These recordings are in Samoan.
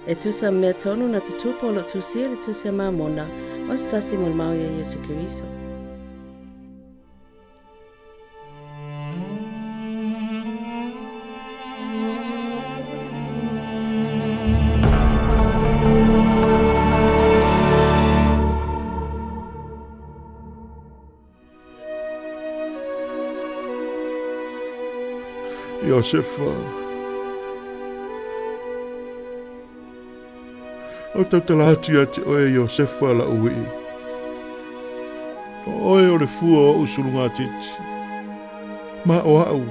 E tusa ma mea tonu na tutupu o lo o tusia i le Tusi a Mamona, o se tasi molimau ia Iesu Keriso. Iosefa. Ou tautala atu ia te oe Iosefa la'u uii. O oe o le fua o o'u sulugatiti. Ma o a'u,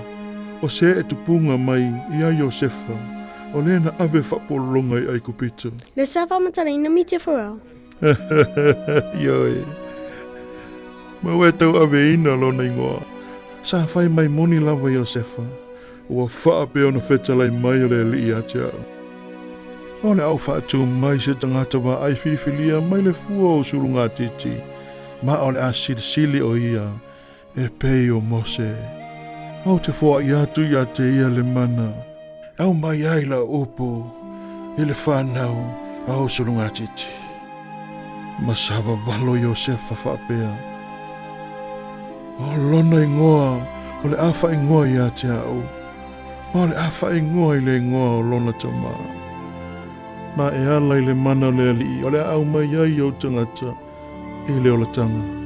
o se e tupuga mai ia Iosefa, o le na ave fa'apolologa i Aikupito. Le sa faamatalaina Mitia Farrell. Ioe. Ma ua e tauaveina lona igoa. Sa fai mai moni lava Iosefa, ua faa pea ona fetalai mai o le Alii ia te au. O le a ou faatu mai se tagata vaai filifilia mai le fua o sulugatiti, ma o le a silisili o ia e pei o Mose. Ou te foai atu ia te ia le mana, e aumai ai lau upu i le fanau a ou sulugatiti. Ma sa vavalo Iosefa faapea, O lona igoa o le a faaigoa ia te au, ma o le a faaigoa i le igoa o lona tama. Ma e ala i le mana o le Alii o le a aumai ai ou tagata i le olataga.